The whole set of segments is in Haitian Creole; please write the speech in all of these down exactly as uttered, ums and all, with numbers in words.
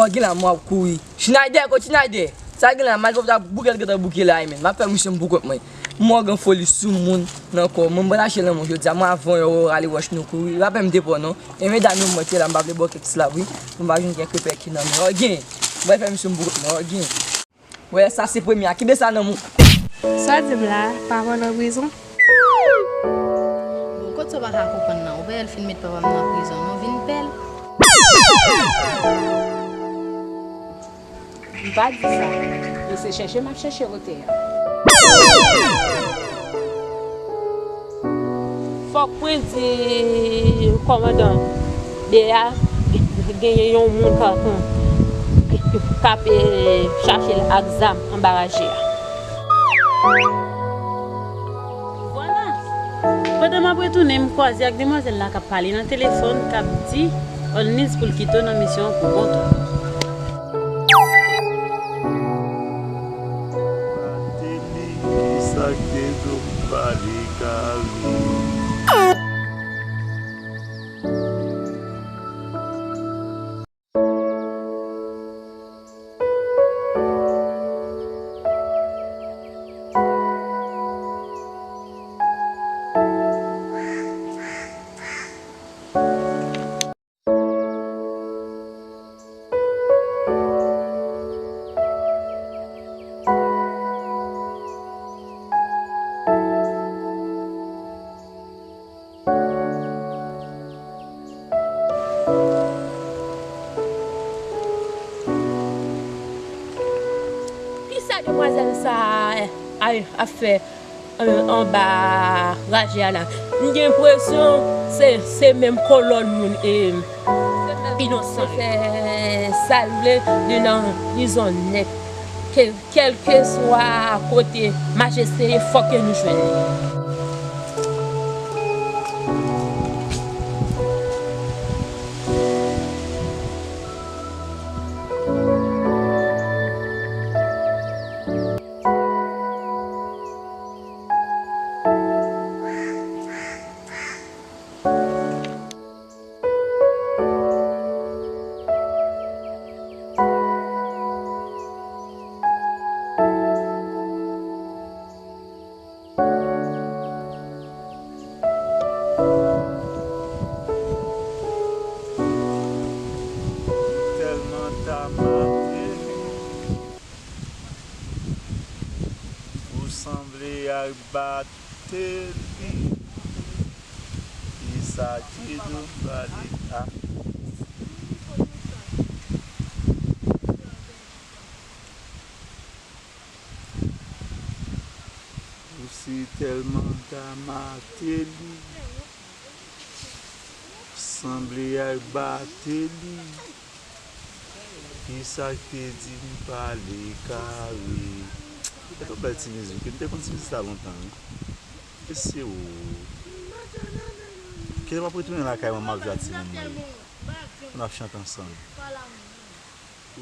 Mògè la, mwen ap kouri. Chinayde, kot Chinayde? Sa gen la, malgre w ta bouke l gentan bouke la, men m ap fè misye m pou kont mwen. Mògè gen foli sou moun nan kò mwen. Mwen pral achte l nan men w jodi a, mwen avan yo rale wòch nou kouri. Rapè m te pran non. E medam yo mwen te la, m pa vle bò kèk ti la wi. Mwen pa jwenn kèk repè ki nan men. Mògè, mwen fè misye m pou kont mwen. Mògè. Wè, sa se premye a. Kenbe sa nan men w. Sa w di m la, papa w nan prizon? Bon, kot sa w pa ka konprann nan? Ou pa wè l fin met papa m nan prizon, non, vin pè l. M pa di sa. Men se chèche m ap chèche kote a. Fòk mwen di kòmandan de a genyen yon moun k ap, k ap, eh, chache l ak zam anba raje a. Vwala. Pandan m ap retounen, m kwaze ak demwazèl la k ap pale nan telefòn, k ap di Olnice pou l kite w nan misyon an pou kont ou. Martelly, kisa k te di w m pale kare? Kisa demwazèl sa a, a, ap fè, eh, anba raje a la? M gen enpresyon se, se menm kolòn moun, eh, inosan yo. Fè sa l vle, li nan prizon nèt. Ke Kèlkeswa kote majeste ye, fòk ke nou jwenn li. Tèlman ta Martelly, ou sanble ak Bateli. Kisa ki di w pale a? Ou si tèlman ta Martelly, sanble ak Bateli. Kisa k te di m pale kare? Gade yon bèl ti mizik wi. M te konn ti mizik sa lontan wi. Mesye o. Kilè m ap retounen lakay mwen, m ap jwe ak timoun mwen yo. N ap chante ansanm.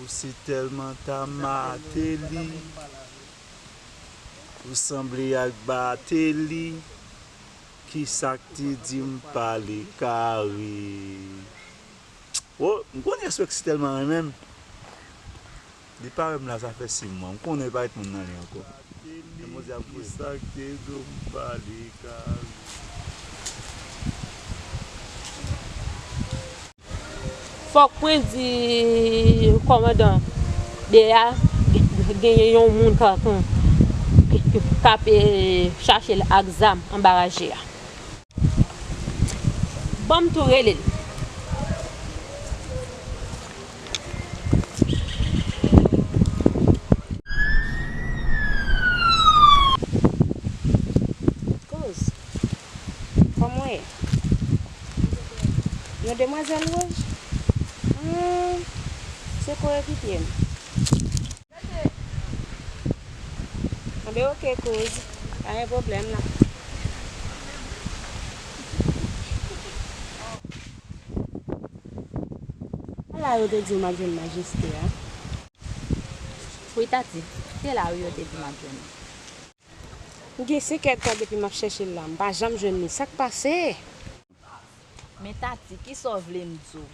Ou si tèlman ta Martelly. Ou sanble ak Bateli. Kisa k te di m pale kare? O, m konnen Swex tèlman renmen m. Li pa wè m la, sa fè sis mwa. M konnen li pa ret moun nan li ankò. Kisa k te di w m pale kare? Fòk mwen di kòmandan de a genyen yon moun k ap, k ap, eh, chache l ak zam anba raje a. Ban m tou rele l. Kouz, kòman w ye? Yon demwazèl wouj? Hmm, se korekipye m. Anben, oke, kouz. Pa gen pwoblèm, la. A la yo te di w m ap jwenn majeste a? Wi, Tati. Se la, wi, yo te di m ap jwenn li. M gen senk èdtan depi m ap chèche l la. M pa janm jwenn li. Sa k pase? Men Tati, kisa w vle m di w?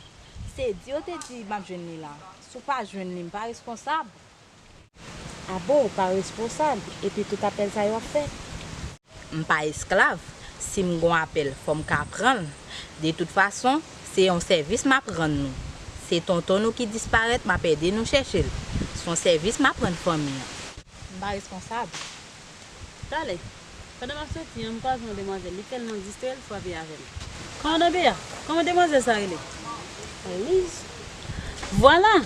Se di yo te di m ap jwenn li la. Si w pa jwenn li, m pa responsab. Abo, ou pa responsab, epi tout apèl sa yo ap fèt. M pa esklav. Si m gon apèl, fò m ka pran l. De tout fason, se yon sèvis m ap rann nou. Se tonton nou ki disparèt, m ap ede nou chèche l. Se yon sèvis m ap rann fanmi an. M pa responsab. Talè, pandan m ap soti an, m kwaze yon demwazèl. Li tèlman distrè, l frape avè m. Kòmandan Beya, kòman demwazèl sa rele? Olniz. Vwala!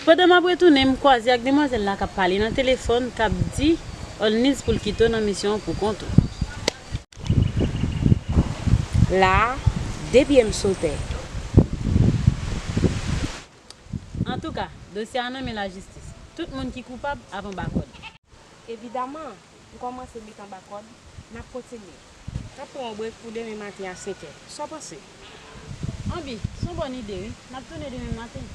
Pandan m ap retounen, m kwaze ak demwazèl la k ap pale nan telefòn, k ap di Olniz pou l kite w nan misyon an pou kont ou. La a, de pye m sou tè. Antouka, dosye a nan men lajistis. Tout moun ki koupab ap anba kòd. Evidaman, m kòmanse met anba kòd, n ap kontinye. N ap pran yon brek pou demen maten a senk è. Sa w panse? Anbi, se yon bòn ide, wi. N ap tounen demen maten.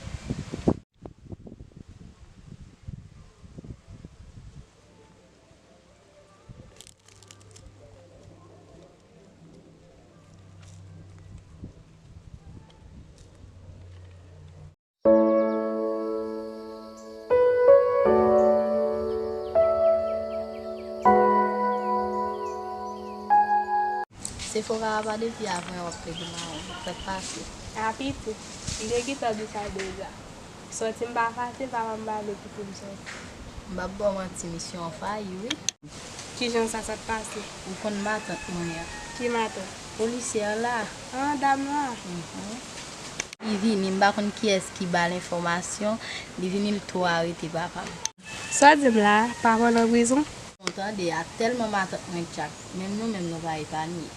Sefora, pa depi avan w ap plede mawon. Sa k pase? A pitit, m te gentan di sa deja. Sòti m pa fasil, papa m pa vle kite m sòti. M p ap ba w manti, misyon an fayi, wi. Kijan sa, sa t pase? Ou konn matant mwen an? Ki matant? Polisyè an la. An, dam la? Mhm. Li vini, m pa konn kiyès ki ba l enfòmasyon, li vini, l tou arete papa m. Sa w di m la a, papa w nan prizon? Ou tande a, tèlman matant mwen tchak, menm nou menm nou pa epanye.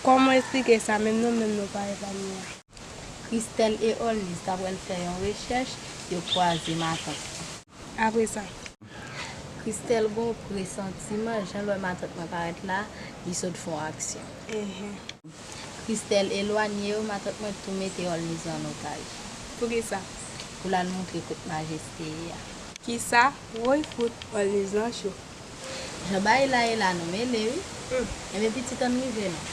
Kòman w esplike sa, menm nou menm nou pa epanye a? Christelle e Olniz ta pral fè yon rechèch, yo kwaze matant. Apre sa? Christelle gen yon presantiman, jan l wè matant mwen parèt la, li sot fè yon aksyon. Enhen. Christelle elwanye yo, matant mwen tou mete Olniz an otaj. Poukisa? Pou l al montre kot majeste ye a. Kisa? Woy fout, Olniz lan cho. Jan bagay la ye la, nou mele wi. Hmm. Enben pitit, ann rive non.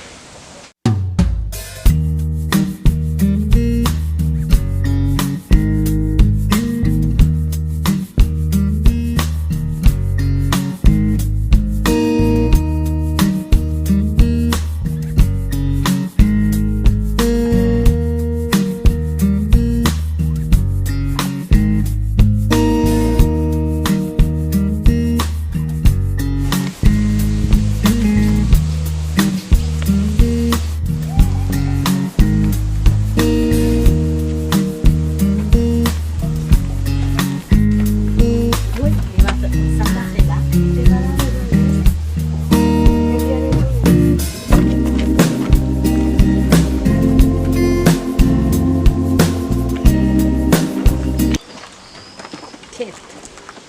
Kèt,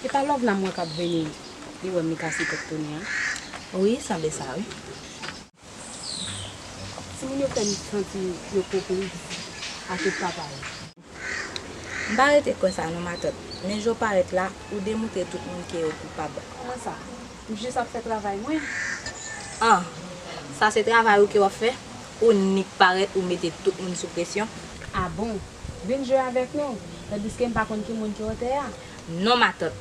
e pa Lovena m wè k ap vini, li wè m li kase tèt tounen an. Wi, sanble sa wi. Timoun yo fè m santi yo konplis a tout papa yo. M pa rete kwè sa non matant, men jan w parèt la, ou demontre tout moun ke yo koupab. Kòman sa? M jis ap fè travay mwen. An, sa se travay ou ke w ap fè? Ou nik parèt, ou mete tout moun sou presyon. A bon? Vin jwe avèk nou, tandiske m pa konn ki moun ki otè a. Non matant,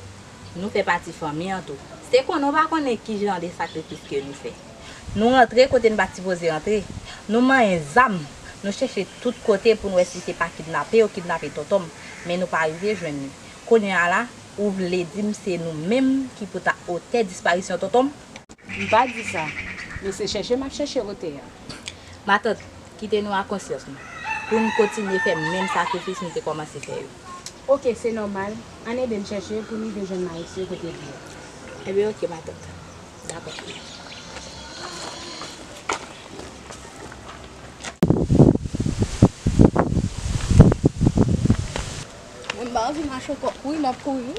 nou fè pati fanmi an tou. Se konnen w pa konnen ki jan de sakrifis ke nou fè. Nou rantre kote n pa t sipoze rantre. Nou manyen zam. Nou chèche tout kote pou n wè si se pa kidnape yo kidnape tonton m. Men nou pa rive jwenn li. Kounye a la, ou vle di m se nou menm ki pou ta otè disparisyon tonton m? M pa di sa. Men se chèche m ap chèche otè a. Matant, kite nou a konsyans nou. Pou n kontinye fè menm sakrifis nou te kòmanse fè yo. Oke, se nòmal. Ann ede n chèche pou n rive jwenn Marisyo kote l ye. Ebyen, oke, matant. Dakò. Mwen, m pa anvi mache ankò. Kouri, m ap kouri.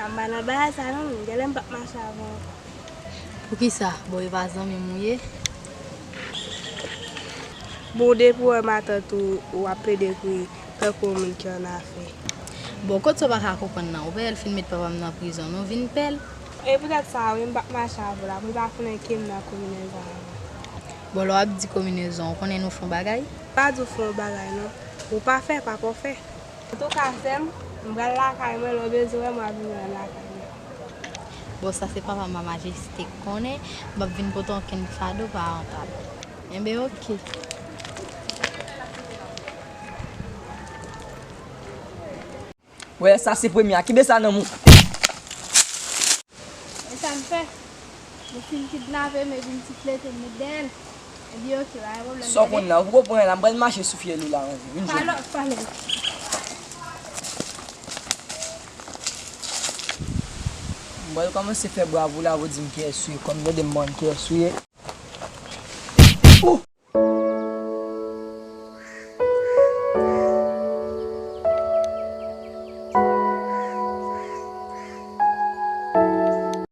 Anba nan bagay sa non, menm genlè m p ap mache avè w ankò. Poukisa? Bon, e pa zanmi m ou ye? Bon, depi w wè matant ou, w ap plede kriye tankou yon moun ki annafè. Bon, kot sa w pa ka konprann nan? Ou pa wè l fin met papa m nan prizon, non, vin pè l. E poutèt sa, wi, m p ap mache avè w la, pou l pa konnen ke m nan konbinezon an. Bon, lè w ap di konbinezon, ou konnen nou fè yon bagay? Pa di w fè yon bagay, non. Ou pa fè, papa w fè. Antouka, sè m, m pral lakay mwen, lè w bezwen wè m, w a vin wè m lakay mwen. Bon, sa se papa m a majeste konnen, m p ap vin pote okenn fado pa antab. Enben, oke. Wè, sa se premye a. Kenbe sa nan men w. E sa m fè? Ou fin kidnape m epi m siklete m met dèyè l. Epi oke, pa gen pwoblèm. Sa w konn la, ou poko pran la, m pral mache sou fyèl ou la anvi. Vin jwenn mwen. Pale, pale. M pral kòmanse fè bravou la, pou di m kiyès ou ye, kòm tande m pa konn kiyès ou ye.